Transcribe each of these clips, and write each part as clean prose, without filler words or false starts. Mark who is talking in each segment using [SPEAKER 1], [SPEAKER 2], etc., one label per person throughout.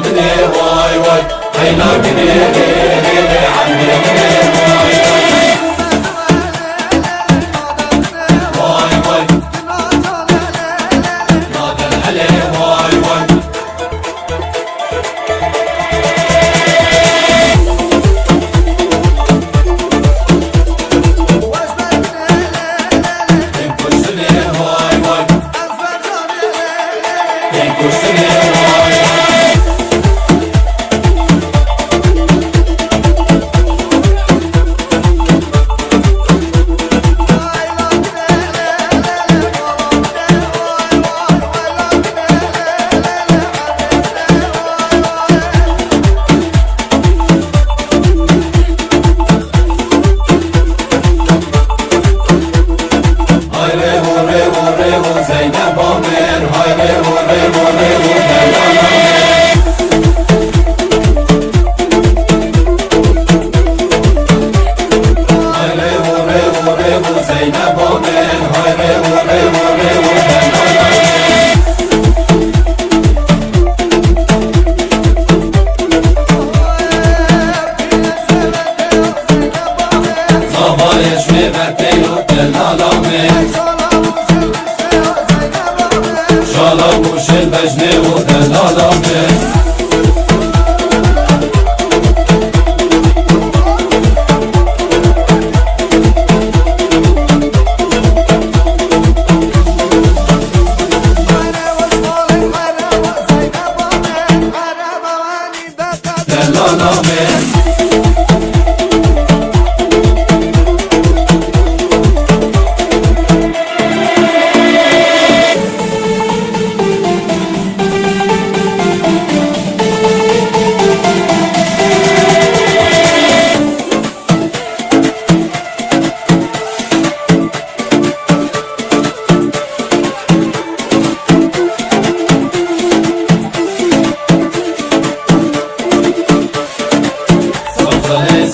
[SPEAKER 1] مني واي واي هيلا مني لي عمي مني واي واي واي نادر عليه واي واي. كشتني واي واي كشتني واي واي. هاي ريو ريو ريو زينب عمر هاي ريو ريو ريو دلال عمر. هاي ريو ريو ريو زينب عمر هاي ريو ريو ريو دلال عمر. زبايش مبتي ودلال عمر شالا وش البجنة ودلال عمر. دلال عمر.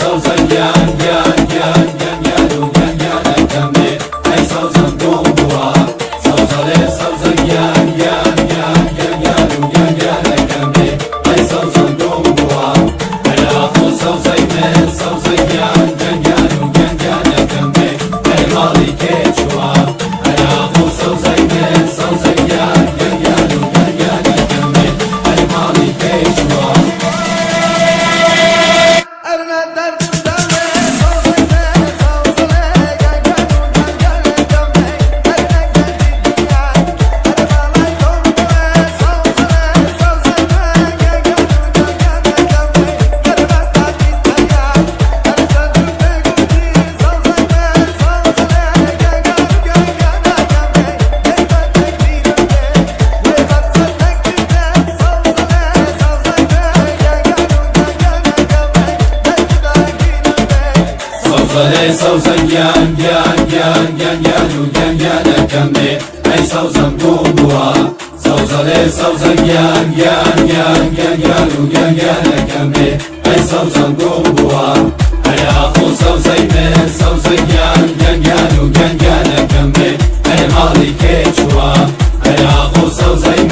[SPEAKER 1] سوزن گن گن گن گن گن و گن گن اکمه ای سوزن دوم بوا سوزله سوزن گن گن گن گن گن و گن گن اکمه ای سوزن دوم بوا ای آخو سوزی من سوزن گن گن گن و گن گن اکمه ای مالی که چوا ای آخو سوزی من سوزن گن گن گن و گن گن اکمه ای مالی که چوا. سوزله سوزن گن گن گن گن گن و گن گن اکمه ای سوزن دوم بوا سوزله سوزن گن گن گن گن گن و گن گن اکمه ای سوزن دوم بوا ای آخو سوزی من سوزن گن گن گن و گن گن اکمه ای مالی که چوا ای آخو سوزی